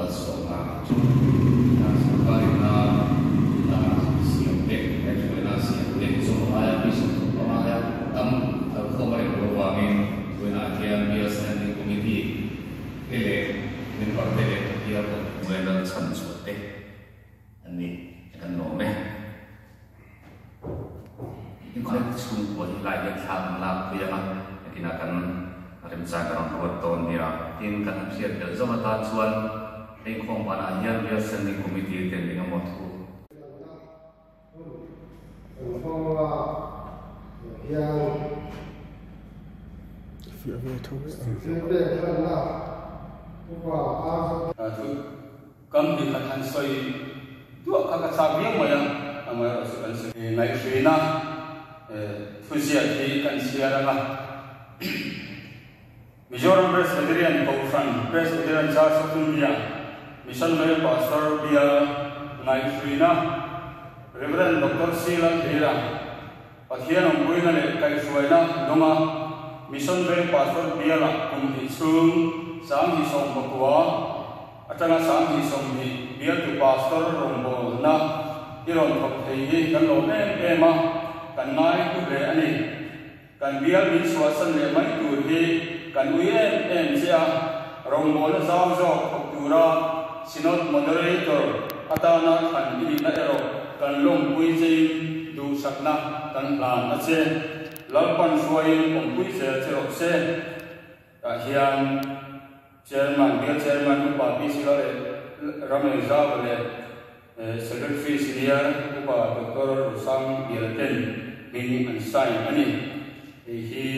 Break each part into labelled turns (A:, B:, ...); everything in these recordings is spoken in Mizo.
A: Malsawmna chu sorkarin a dan siam te, kaihhruaina a siam te zawm aia mi 35 aia tam kalkhawm a rem loh avangin vawiinah hian Bial Standing Committee te leh member te leh bial hnuai lal chhan chhuah te an ni kan lawm e. Inkhawih chhungkua hi lai hian thla kan lak pui ang a, nakinah kan remchang ka rawn ruat dawn nia. Tin, kan han hriat belh zawk atan chuan hei inkhawm banah hian Bial Standing Committee ten eng emaw thu
B: Kam ti khat han sawi duah kha ka chak viau mai a, amaherawhchu kan sawi ngaihhruina thuziak hi kan chhiar ang a. Mizoram Presbyterian Kohhran, Presbyterian Church of India, Mission Veng Pastor Bial ngaihhruina Rev. Doctor C. Lalthira, Pathian awmpuina leh kaihhruaina dawnga Mission Veng Pastor Bialah kum hnih chhung 2019 atanga 2020 bialtu Pastor rawngbawlna i rawn thawk thei hi kan lawm em em a, kan ngai hlu hle a ni. Kan bial min chhuahsan leh mai tur hi kan ui em em che a, rawngbawlna zau zawk thawk tura Synod Moderator atana thlan i nihna erawh kan lawmpui chein duhsakna kan hlan a che. Lalpan hruaiin awmpui zel che rawh se. Tah hian Chairman, Bial Chairman Upa PC Lal leh Ramengzau leh Secretary Senior Upa Doctor Rusang Bialten hming an sign a ni. Hei hi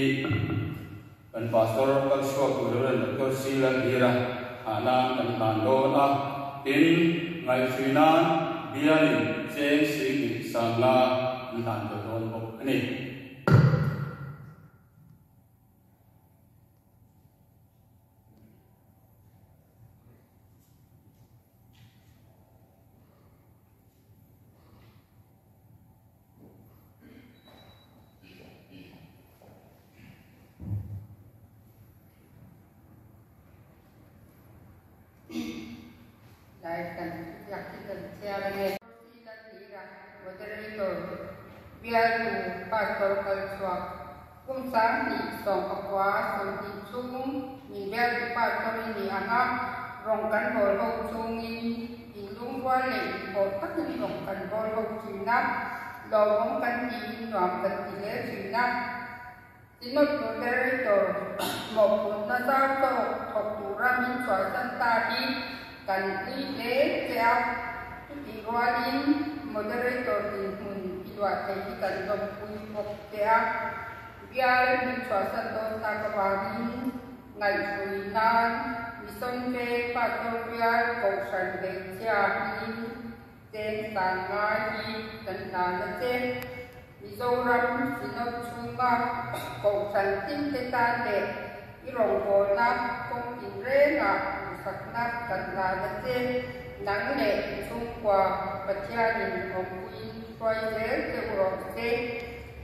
B: kan Pastor kal chhuak tur Rev. Doctor C. Lalhira thah nan kan hlan dawn a, tin, ngaihhrui nan bialin cheng 10,000 an hlan tel dawn bawk a ni.
C: Lai kan ziak hi kan chhiar a nge. Moderator, Bialtu Pastor kal chhuak kum 2019 20 chhung min bialtu pastor i ni ang a, rawng kan bawl ho chungin inlungrual leh inpawh takin rawng kan bawl ho thin a, lawmawm kan tiin nuam kan ti hle thin a. Synod Moderator mawhphurhna zau tawk thawk tura min chhuahsan ta hi kan ui hle che a, chutih rualin Moderator dinhmun i luah thei hi kan lawmpui bawk che a. Bial min chhuahsan dawn tak avangin ngaihhrui nan Mission Veng Pastor Bial Kohhran Hmeichhia hmingin Cheng tan ngai hi kan hlan a che. Mizoram Synod chhunga Kohhran tinte tan leh i rawngbawlna kawng tinrengah duhsakna kan hlan a che. Nang leh i chhungkua Pathianin awmpuiin hruai zel che u rawh se.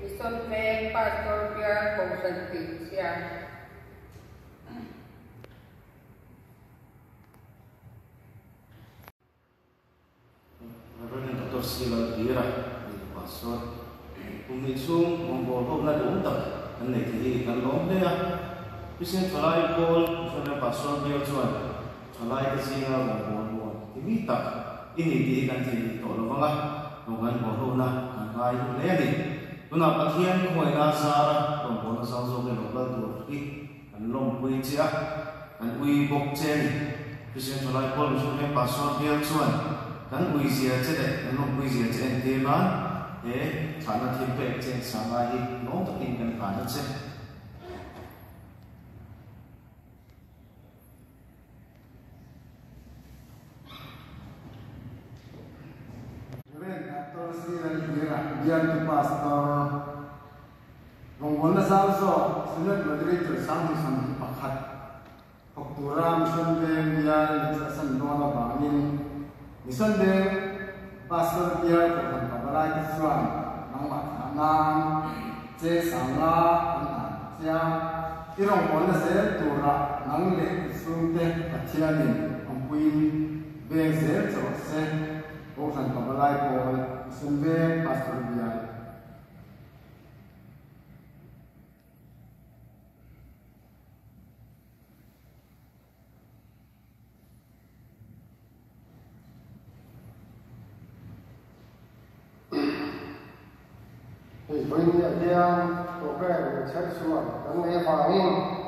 C: Mission Veng Pastor Bial Kohhran Hmeichhia.
D: Reverend Doctor Sila Hira ni Pastor kum hnih chhung rawngbâwl hawpna duhawm tak kan nei thei hi kan lawm hle a. Christian Thalai Pawl Missionary Pastor Bial chuan Thalaite zinga rawngbâwl nuam ti mi tak i ni tih hi kan thei tawh lo vang a, rawng kan bawl hawpna kan ngai hlu hle a ni. Tunah Pathian khawngaihna zara rawngbâwlna zau zawk leh lo kal tur hi Kan lawmpui che a, kan ui bawk che a ni. Christian Thalai Pawl Mission Veng Pastor bial chuan kan ui zia che leh kan lawmpui zia che entir nan he thlahna thil pek che sanga hi lawm takin kan hlan a che.
E: Rev. Doctor Siral Hira, Bialtu Pastor. Rawngbawlna zau zawk Synod Moderator 2021 thawk tura Mission Veng bial min chhuahsan dawn avangin Mission Veng Pastor bial Kohhran Pavalai te chuan nangmah thlah nan che sanga an hlan che a, i rawngbawlna zel turah nang leh i chhungte Pathianin awmpuiin. Veng zel che rawh se. Kohhran Pavalai Pawl Mission Veng Pastor Bial.
F: Hei vawiin ah hian programme in chher chhuah kan nei avangin